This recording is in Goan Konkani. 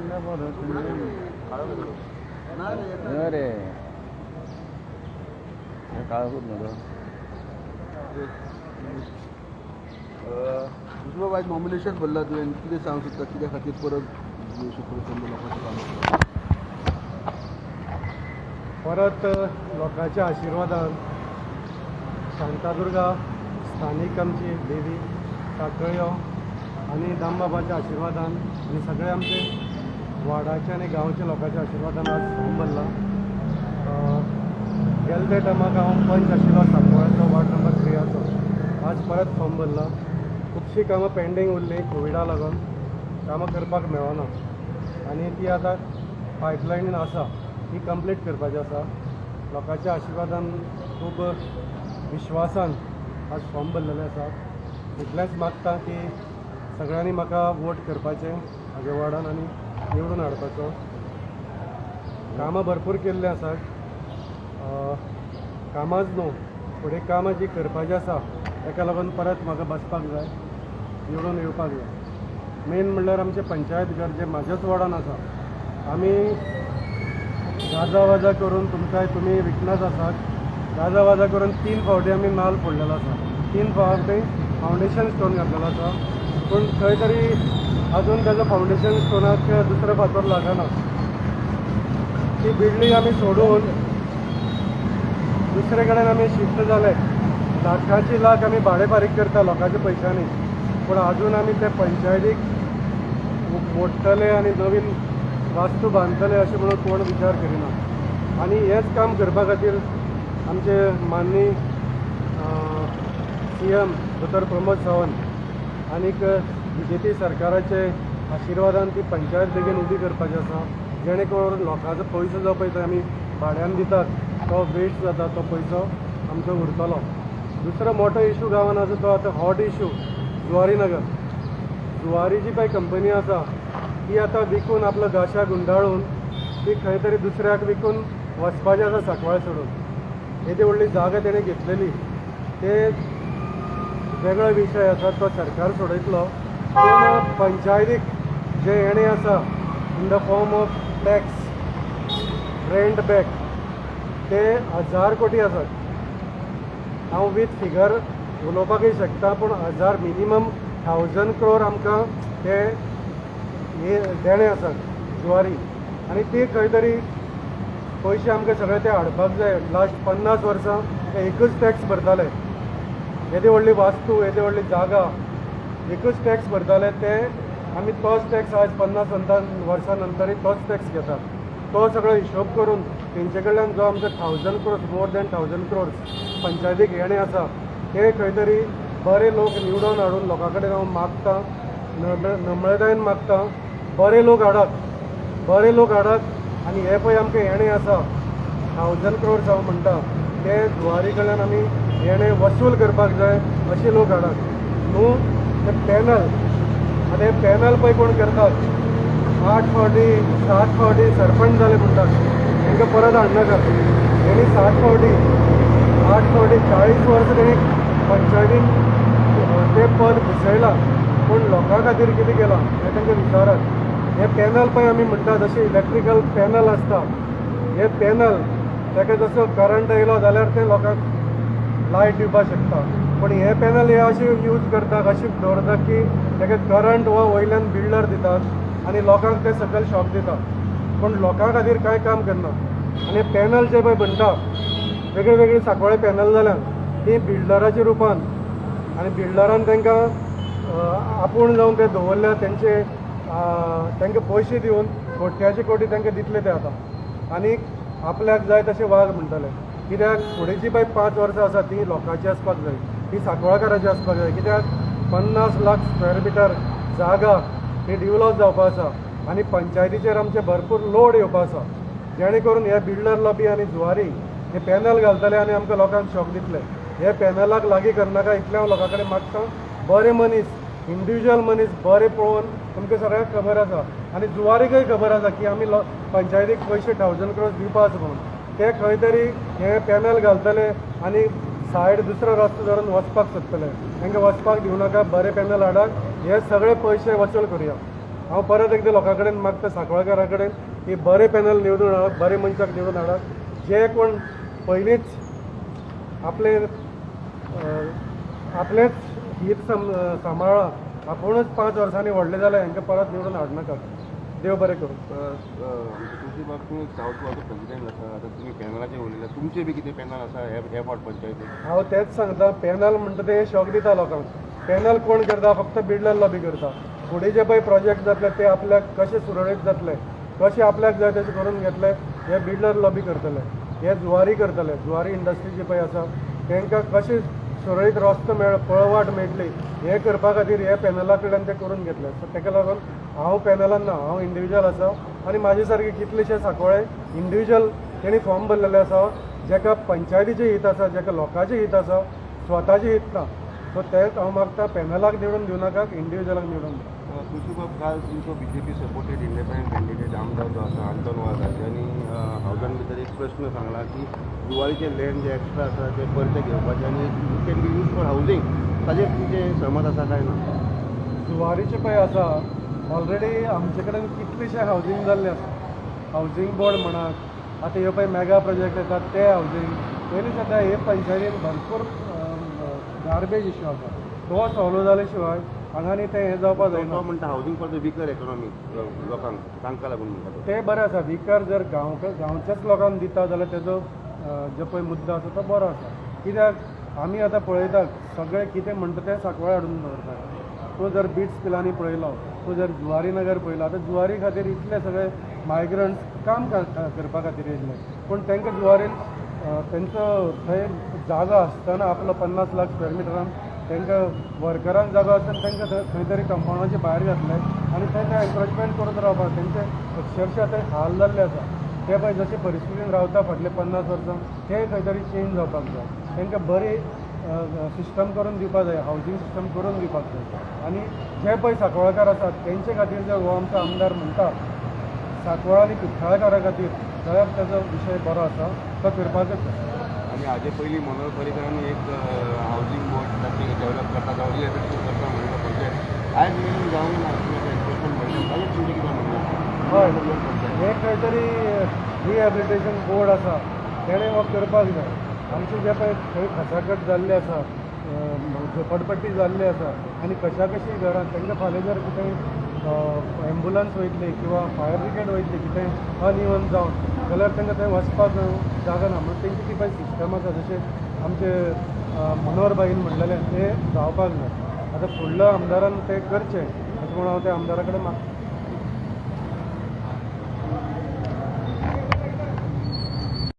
अरे काळो न्हू. दुसरो, आयज नॉमिनेशन भरला तुवें, कितें सांग सोदता? कित्या खातीर परत सुप्रसन्न लोकांचें काम करता? परत लोकांच्या आशिर्वादान, शांतादुर्गा स्थानीक आमची देवी टाकळयो आनी दामबाबाच्या आशिर्वादान आनी सगळे आमचे वार्डाचे आनी गांवच्या लोकांच्या आशिर्वादान आज फॉर्म भरला. गेले ते टायमाक हांव पंच आशिल्लो सांकवाळचो, वार्ड नंबर 3आचो. आज परत फॉर्म भरला. खुबशीं कामां पेंडींग उरलीं. कोविडा लागून कामां करपाक मेळना आनी ती आतां पायपलायनीन आसा, ती कंप्लीट करपाची आसा. लोकांच्या आशिर्वादान, खूब विश्वासान आज फॉर्म भरलेले आसा. इतलेंच मागता की सगळ्यांनी म्हाका वोट करपाचें म्हाज्या वॉर्डान आनी निवडून हाडपाचो. कामां भरपूर केल्लीं आसात. कामांच न्हू, फुडें कामां जीं करपाचीं आसा ताका लागून परत म्हाका बसपाक जाय, निवडून येवपाक जाय. मेन म्हणल्यार आमचें पंचायत घर जें म्हाज्याच वॉर्डान आसा, आमी गाजा वाजा करून, तुमकां तुमी विटनस आसात, गाजा वाजा करून तीन फावटी आमी नाल फोडलेलो आसा, तीन फावटी फावंडेशन स्टोन घातलेलो आसा, पूण खंय तरी अजून ताजो फावंडेशन स्टोनाक दुसरो फातर लागना. ती बिल्डींग आमी सोडून दुसरे कडेन आमी शिफ्ट जाले. लाखाची लाख आमी भाडें फारीक करता लोकांच्या पयशांनी, पूण अजून आमी ते पंचायतीक मोडटले आनी नवीन वास्तू बांदतले अशें म्हणून कोण विचार करिना. आनी हेंच काम करपा खातीर आमचे माननीय सीएम दोतोर प्रमोद सावंत आनीक बीजेपी सरकाराचे आशिर्वादान ती पंचायत बेगीन उबी करपाची आसा, जेणे करून लोकांचो पयसो जो पळय आमी भाड्यान दितात तो वेस्ट जाता, तो पयसो आमचो उरतलो. दुसरो मोठो इशू गांवान आसा तो आतां हॉट इशू, जुवारी नगर. जुवारी जी पळय कंपनी आसा ती आतां विकून, आपलो गाशा गुंडाळून ती खंय तरी दुसऱ्याक विकून वचपाची आसा सांकवाळ सोडून. येदी व्हडली जागा तेणें घेतलेली. ते वेगळो विशय आसा, तो सरकार सोडयतलो. पूण पंचायतीक जे येणें आसा in the form of tax, rent back, ते 1000 कोटी आसात. हांव वीथ फिगर उलोवपाकूय शकता, पूण 1000, मिनिमम 1000 क्रोर आमकां ते हे देणें आसात जुवारी आनी ती खंय तरी पयशे आमकां सगळे ते हाडपाक जाय. लास्ट 50 वर्सां ते एकूच टॅक्स भरताले. येदी व्हडली वास्तू, येदी व्हडली जागा, एकूच टॅक्स भरताले ते. आमी तोच टॅक्स आज 50 वर्सां नंतरूय तोच टॅक्स घेतात. तो सगळो हिशोब करून तेंचे कडल्यान जो आमचो 1000 crores, more than 1000 crores पंचायतीक येणें आसा, ते खंय तरी बरे लोक निवडून हाडून लोकां कडेन हांव मागता, नम्रतायेन मागता, बरे लोक हाडात, बरे लोक हाडात. आनी हे पळय आमकां येणें आसा 1000 क्रोर्स हांव म्हणटा, ते जुवारी कडल्यान आमी येणें वसूल करपाक जाय, अशे लोक हाडात. न्हू ते पॅनल, आतां हे पॅनल पळय कोण करतात, आठ फावटी सात फावटी सरपंच जाले म्हणटात, तांकां परत हाडनाका. तेणी सात फावटी आठ फावटी 40 वर्सां तेणी पंचायतीन तें पद घुसयलां, पूण लोकां खातीर कितें केलां हें तांकां विचारात. हे पॅनल पळय आमी म्हणटा, जशें इलेक्ट्रिकल पॅनल आसता, हे पॅनल ताका जसो करंट येयलो जाल्यार ते लोकांक लायट दिवपाक शकता, पूण हे पॅनल हे अशें यूज करतात, अशें दवरतात की ताका करंट हो वयल्यान बिल्डर दितात आनी लोकांक ते सकयल शॉक दितात, पूण लोकां खातीर कांय काम करना. आनी पॅनल जे पळय म्हणटा, वेगळे वेगळे सांकवाळे पॅनल जाल्यात, ती बिल्डराच्या रुपान आनी बिल्डरान तांकां आपूण जावन ते दवरल्या. तेंचे तांकां पयशे दिवन कोट्याचे कोटी तांकां दितले ते आतां आनी आपल्याक जाय तशें वाग म्हणटले. कित्याक फुडें जी पळय 5 वर्सां आसा ती लोकांची आसपाक जाय, ती सांकवाळकाराची आसपाक जाय. कित्याक 50 लाख स्क्वेअर मिटर जागा ही डिवलॉप जावपा आसा आनी पंचायतीचेर आमचे भरपूर लोड येवपा आसा, जेणे करून हे बिल्डर लॉबी आनी जुवारी हे पॅनल घालतले आनी आमकां लोकांक शॉक दितले. हे पॅनलाक लागीं करनाका इतलें हांव लोकां कडेन मागता. बरे मनीस, इंडिविज्युअल मनीस बरे पळोवन, तुमकां सगळ्यांक खबर आसा आनी जुवारीकय खबर आसा की आमी पंचायतीक पयशे 1000 क्रोर्स दिवपा आसा म्हणून. ते खंय तरी हे पॅनल घालतले आनी सायड दुसरो रस्तो धरून वचपाक सोदतले. तांकां वचपाक दिवं नाका. बरे पॅनल हाडात, हे सगळे पयशे वसूल करुया. हांव परत एकदां लोकां कडेन मागता, सांकवाळकारां कडेन, की बरें पॅनल निवडून हाडात, बरे मनशाक निवडून हाडात, जे कोण पयलींच आपले आपलेच हीत सांबाळ्ळां, आपुणूच 5 वर्सांनी व्हडले जाले, हांकां परत निवडून हाडनाकात. देव बरें करूं. तुमची बाब, तुमी सावथ गोवाचो प्रेसिडेंट आसा, आतां तुमी पॅनलाचेर उलयले, तुमचे बी कितें पॅनल आसा हे हे फावट पंचायतीक? हांव तेंच सांगता, पॅनल म्हणटा ते शॉक दिता लोकांक. पॅनल कोण करता? फक्त बिल्डर लॉबी करता. फुडें जे पळय प्रोजेक्ट जातले ते आपल्याक कशे सुरळीत जातले, कशे आपल्याक जाय तशें करून घेतले, हे बिल्डर लॉबी करतले, हे जुवारी करतले. जुवारी इंडस्ट्री जी पळय आसा तांकां कशें सुरळीत रस्तो मेळ, पळवाट मेळटली, हें करपा खातीर हे पॅनला कडल्यान ते करून घेतले. सो ताका लागून हांव पॅनलान ना, हांव इंडिविज्युअल आसा आनी म्हाजे सारके कितलेशे सांकवाळे इंडिविज्युअल तेणी फॉर्म भरलेले आसा, जेका पंचायतीचें हित आसा, जेका लोकांचें हित आसा, स्वताचें हित ना. सो तेंच हांव मागता, पॅनलाक निवडून दिवं नाका, इंडिविज्युअलाक निवडून दिया. तुळशीबाब, काल तुमचो BJP supported independent candidate आमदार जो आसा आंतोन वाज हांच्यानी हावजान भितर एक प्रश्न सांगला की जुवारीचें लँड जें एक्स्ट्रा आसा तें परतें घेवपाचें आनी it can be use for housing. ताजेर तुमचें सहमत आसा काय ना? जुवारीचें पळय आसा, ऑलरेडी आमचे कडेन कितलेशे हावजींग जाल्ले आसा. हावजींग बोर्ड म्हणात, आतां ह्यो पळय मेगा प्रोजेक्ट येतात ते हावजींग. पयलीं सद्या हे पंचायतीन भरपूर गार्बेज इश्यू आसा, तो सॉल्व जाले शिवाय हांगा न्ही तें हें जावपा जायना. तो म्हणटा housing for the weaker economy लोकांक, तांकां लागून म्हणटा तो. तें बरें आसा. विकर जर गांवच्याच लोकांक दिता जाल्यार तेजो जो पळय मुद्दो आसा तो बरो आसा. कित्याक आमी आतां पळयतात सगळे कितें म्हणटा तें सांकवाळे हाडून दवरतात. तूं जर बीट्स पिलांनी पळयलो, तूं जर जुवारी नगर पळयलो, आतां जुवारी खातीर इतले सगळे मायग्रंट्स काम करपा खातीर येयल्ले, पूण तांकां जुवारीन तेंचो थंय जागो आसतना आपलो 50 लाख स्क्वेअर मिटरान तांकां वर्करांक जागो आसतना तांकां खंय तरी कंपावंडाचे भायर घातले आनी थंय ते एन्क्रोचमेंट करून रावपाक तेंचे अक्षरशः थंय हाल जाल्ले आसा. ते पळय जशे परिस्थितीन रावता फाटले 50 वर्सां, ते खंय तरी चेंज जावपाक जाय. तांकां बरी सिस्टम करून दिवपाक जाय, हावजींग सिस्टम करून दिवपाक जाय. आनी जे पळय सांकवाळकार आसात तेंचे खातीर जर हो आमचो आमदार म्हणटा सांकवाळ आनी कुठ्ठाळकारा खातीर, जाल्यार ताजो विशय बरो आसा, तो करपाकच जाय. आनी हाजे पयलीं मनोहर पर्रीकरांनी एक हावजींग बोर्ड ताचें डेव्हलप करता जावं रिहेबिलिटेशन करता म्हणिल्लो प्रोजेक्ट आयज मेरेन जावंक ना. तुमी एन्क्रोचमेंट म्हणलें, ताजेर तुमचें कितें म्हणणें आसा? हय, हे खंय तरी रिहेबिलिटेशन बोर्ड आसा तेणें हो करपाक जाय. आमचे जे पळय खंय खचाखच जाल्ले आसा, झोपडपट्टी जाल्ली आसा आनी कशा कशी घरां, तांकां फाल्यां जर कितें एम्बुलन्स वयतली किंवा फायर ब्रिगेड वयतली कितें अनइवन जावन जाल्यार तांकां थंय वचपाक जागा ना. म्हणून तेंची ती पळय सिस्टम आसा, जशें आमचे मनोहर भाईन म्हणलेलें तें जावपाक जाय. आतां फुडल्या आमदारान तें करचें अशें म्हणून हांव त्या आमदारा कडेन मागता.